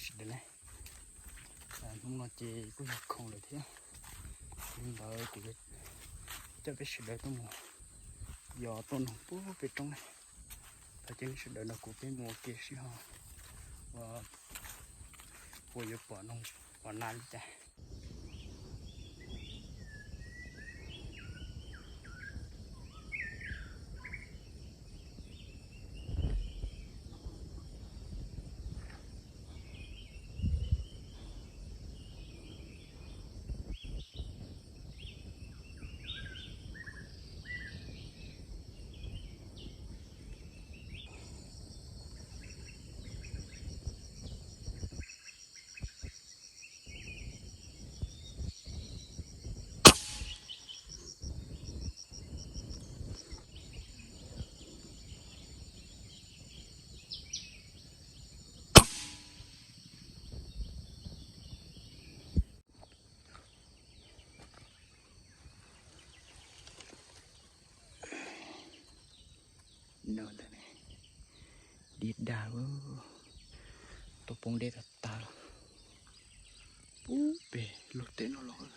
Sawv daws ne, hnub no ces kuj yog khoom lawm thiab, li ntawd kuv yuav coj peb sawv daws tuaj mus yos tuaj noog pub peb roob ne. Thov caw nej sawv daws nrog kuv peb mus ua ke sib ho ua, puas yuav pom noog pom nas li cas. No ntawm ne, dib dag, tuaj poob deb tag tag lawm. Pub pem luag tej no los.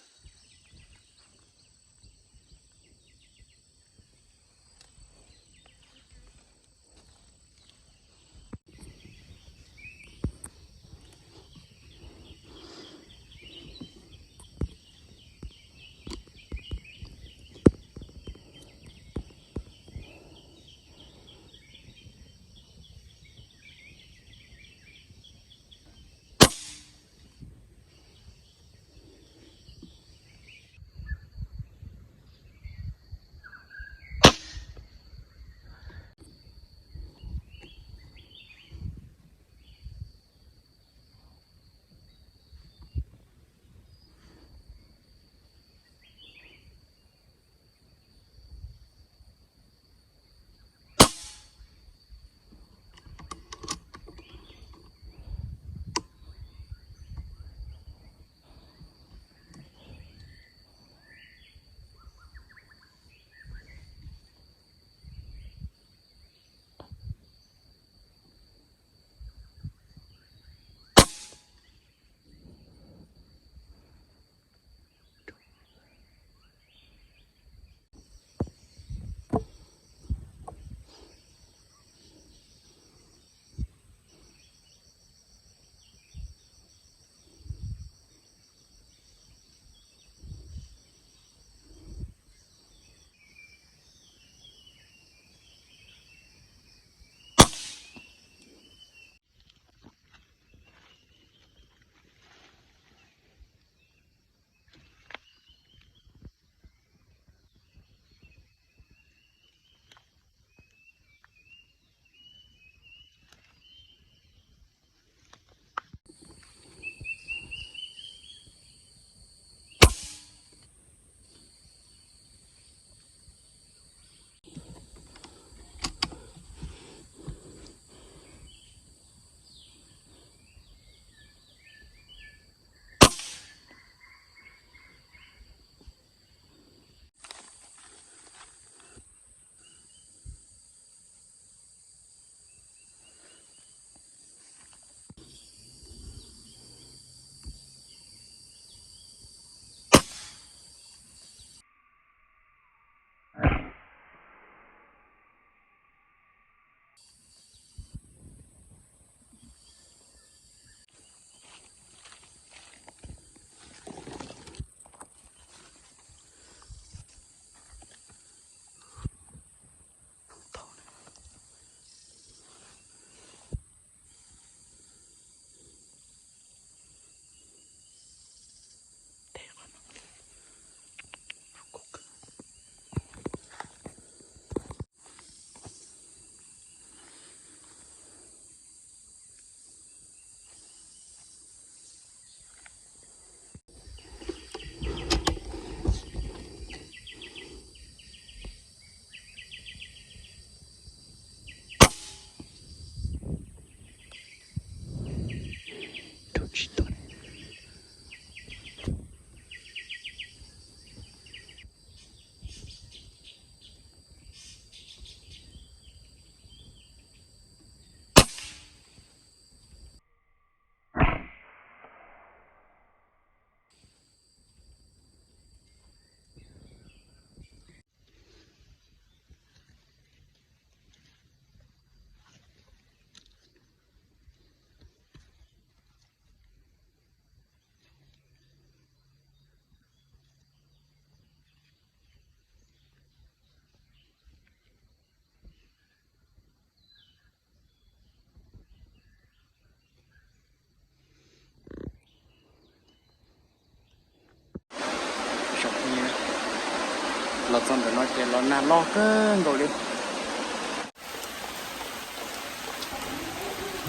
Los txog ntawm no ces los nag loj kawg nkaus li.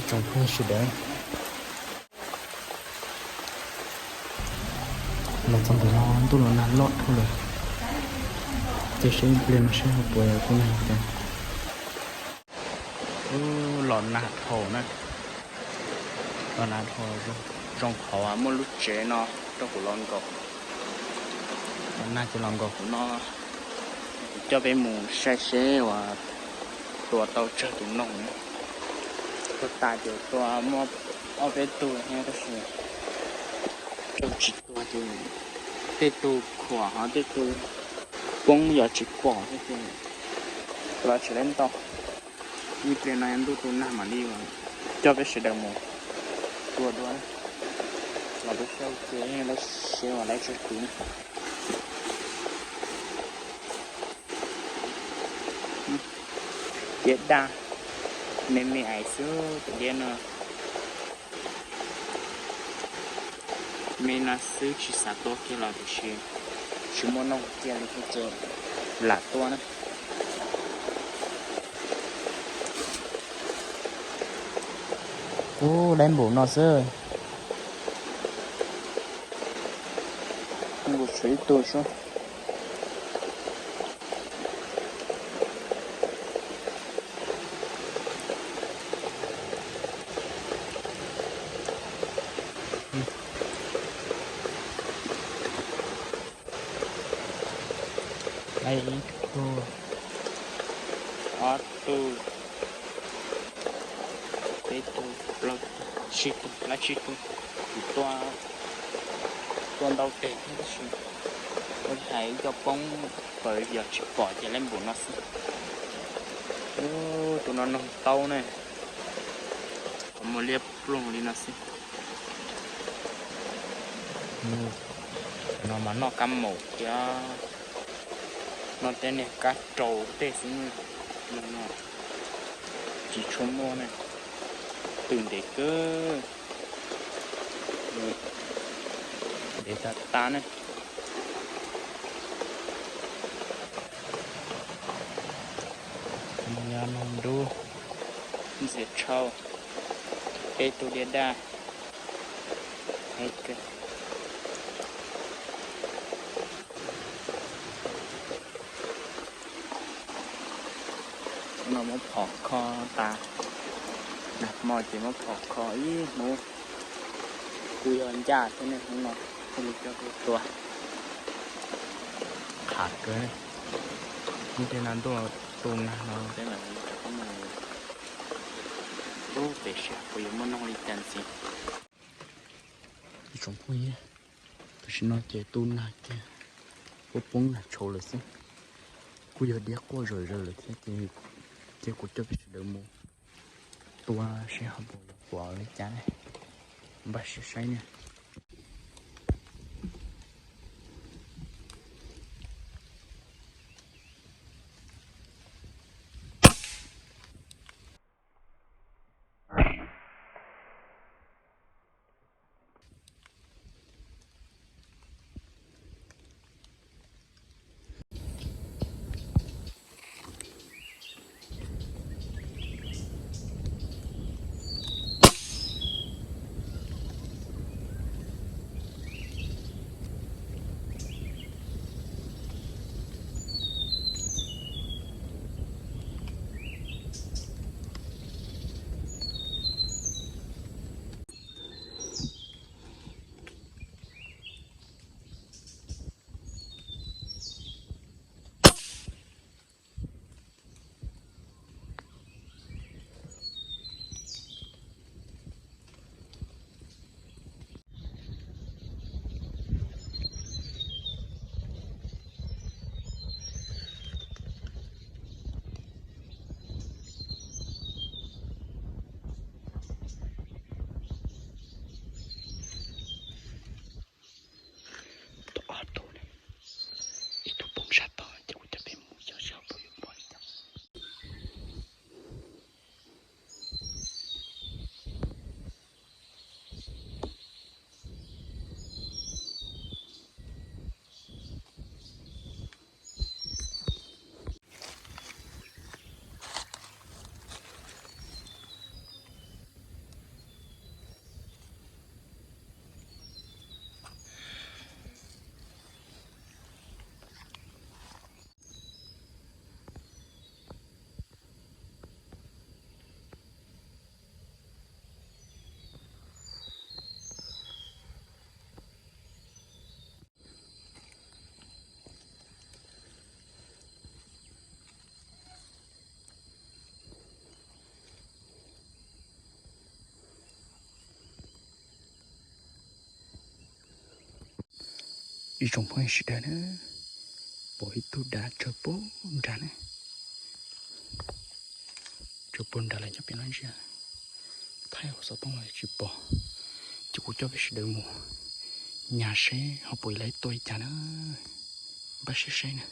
Tsoom phooj ywg sawv daws, los txog ntawm no ntuj los nag loj dhau lawm, ces seb ib pliag no seb ho puas yog kuj nag cas. Los nag dhau na, los nag dhau, zoo qhov muaj lub tsev no rau kuv los nkaum. Los nag ces los nkaum hauv no, kuv coj peb mus saib seb uas tua tau tsawg tus noog na. Tua tas ces tua muaj ob peb tug thiab tab sis tsawg tsis tuag ces tej tug khuam ho tej tug poob yos tsis pom thiab ces los tsis laib ntau. Ib pliag no ntuj tu nag mam li coj peb sawv daws mus tua dua. Los peb xauj ces lawv siab uas lawv tsawg tus na. Diab daj, me me ais xwb tus diab no. Me no xwb tsis xav tua kiag los tiam sis tsis muaj noog kiag li thiab ces lam tua na. Ub, dab npaum no xwb. Nkaus tshuav ib tug sub. Ib tug, ob tug, peb tug, plaub tug, tsib tug, lab tsib tug. Kuv tua ntau teg thiab tab sis ua li hais ib co poob pawv yos tsis pom ces lab npaum no xwb. Ub, tus no noog taub ne, qhov muag liab ploog li no xwb. No mas noj kab maum thiab noj tej niag kab rau tej xwb no, tsis tshua muaj ne, twm ntev kawg, ntev tas tas ne. Nyob noog dub, ntxias tshau, peb tug diab daj. No muab phom kho tas, nag hmo ces muab phom kho ib hnub, kuj yog ncaj thiab ne, hnub no thiaj li coj tuaj tua. Qhav kawg, ib pliag no ntuj tu nag no peb mam li rov qab mus ub pem seb puas yuav muaj noog li cas ntxiv. Ib tsoom phooj ywg, tam sim no ces tu nag kiag, poob poob nag tshauv lawm xwb. Kuj yog diab quaj zom zaws lawm thiab ces, ces kuv coj peb sawv daws mus tua seb ho puas yuav pom li cas ne. Npaj siab saib ne. Ib tsoom phooj ywg sawv daws na, pom ib tug dav tsawg puag nrad ne, tsawg puag nrad lawm nyob pem no ntsia, thaij hauv xov tooj los tsis pom, ces kuv coj peb sawv daws mus nyas seb ho puas ib leeg tuaj li cas na, npaj siab saib na.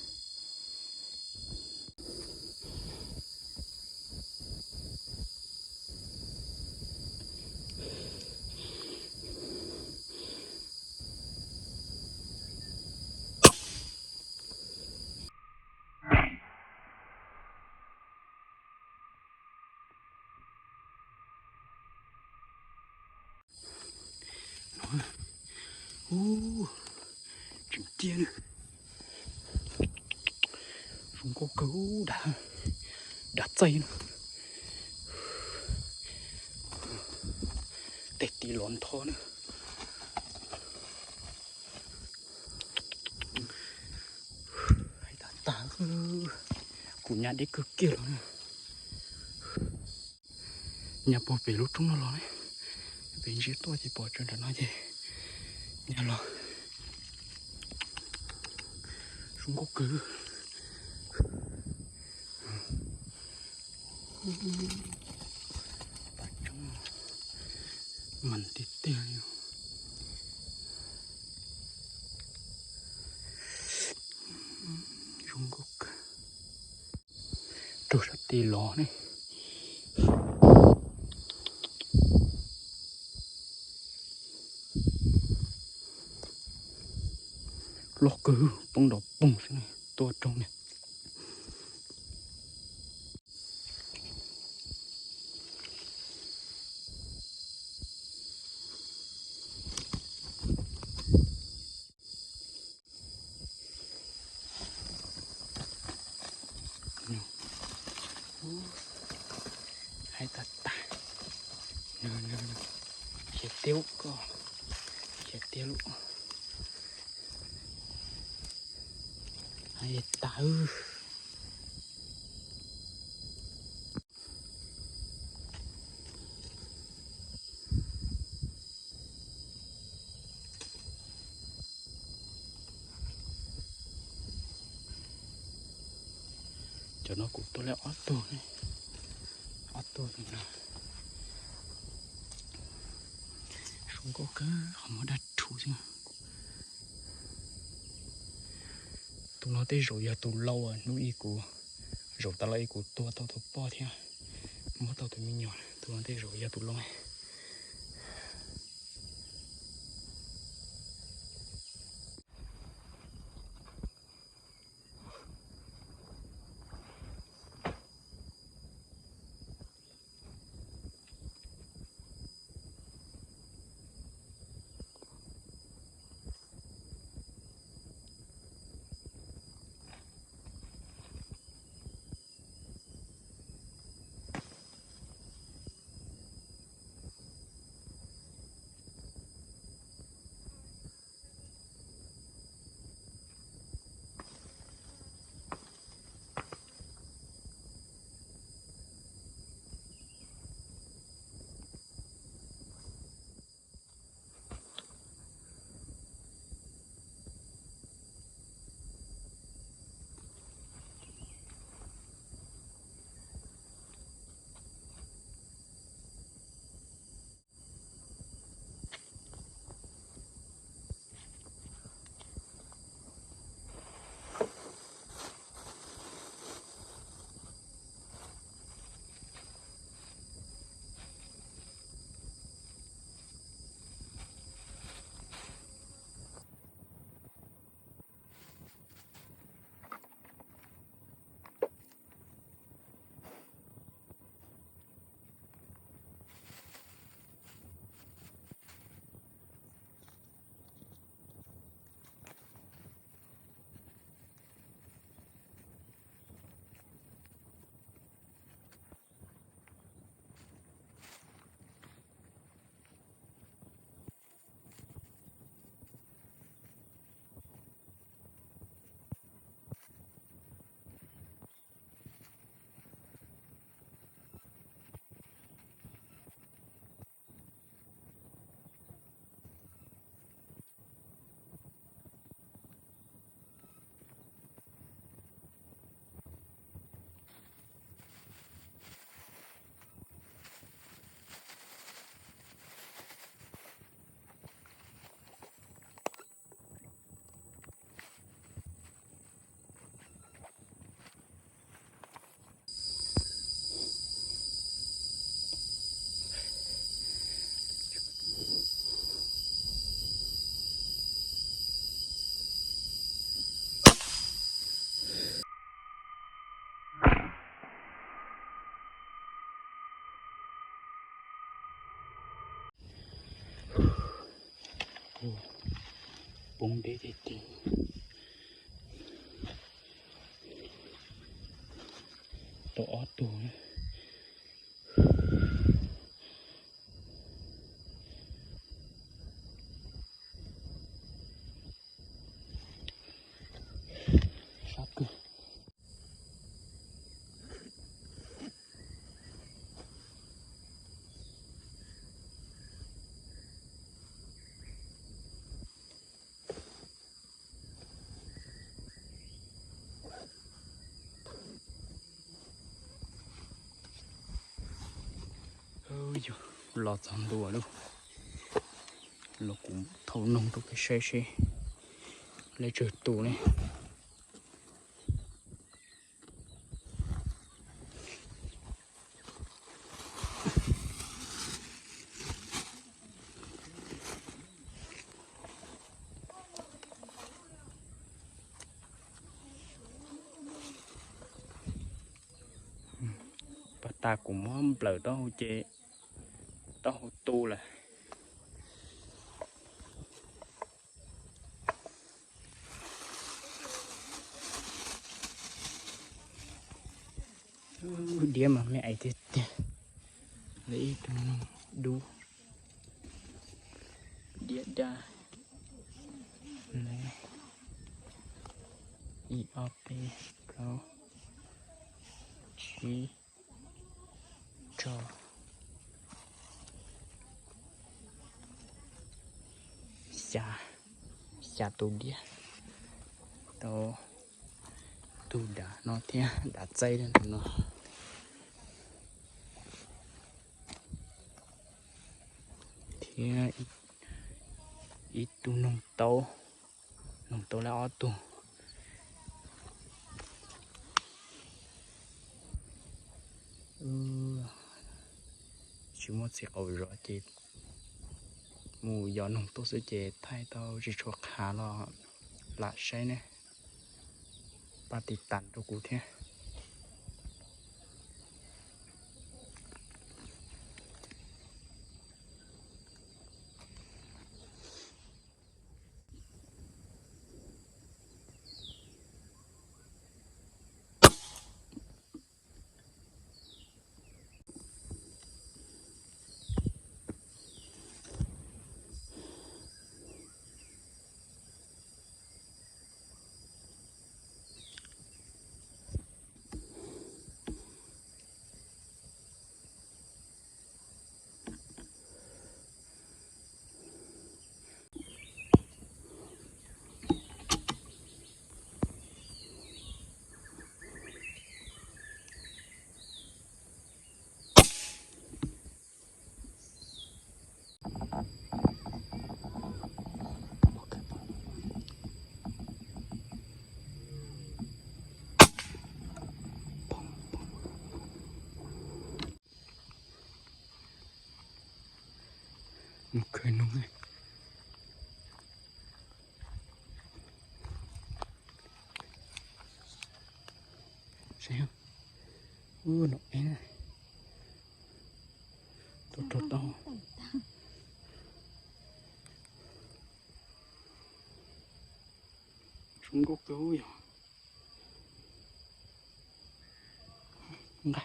Ub, tseem ciaj na. Zoo nkauj kawg, dav, dav txaij na. Tej tis los ntho na. Hais tas tas, kuv nyas deb kawg kiag los na. Nyas puag pem lub roob no los ne, pem ntsia tuaj ces pom tsawv nram no ces nyas los. Zoo nkauj kawg. Pas tsob mas tiag tiag li. Zoo nkauj kawg. Raug sab tes los ne. Loj kawg, poob nrov poog xwb na, tuaj raug ne. Hais tas tas. Khiav tiag koj, khiav tiag lub. Hais tas. Cov no kuv tua lawm ob tug, ob tug no. Zoo nkauj kawg, qhov muag daj rhuv xwb. Tus no tej zaum yog tus lau, hnub ib kuv zaum tas los ib kuv tua tau tus poj thiab muab tau tus me nyuam. Tus no tej zaum yog tus lau. Poob deb tiag tiag. Tau ob tug. Sab kawg. Los txog ntua lawm, los kuv thau noog rau peb saib seb lawv tsawg tus ne. Pas tas kuv muab nplawm taub hau ces taub hau tu lawm. Diab mas me ais tiag tiag. Lawv ib tug noog dub, diab daj. Ib, ob, peb, plaub, tsib, rau, xya, xya tus diab. Tau tus dav no thiab, dav txaib tus no, thiab ib tug noog taub, noog taub lawv ob tug. Tsis muaj txiv qaub zov ces mus yos noog tuaj xwb ces thaij tau tsis tshua qhav los lam saib ne. Pab tiv tam rau kuv thiab. Mus khwv noog. Saib, ub, nom eb na. Tuaj rau tau. Zoo nkauj kawg yog. Nqa.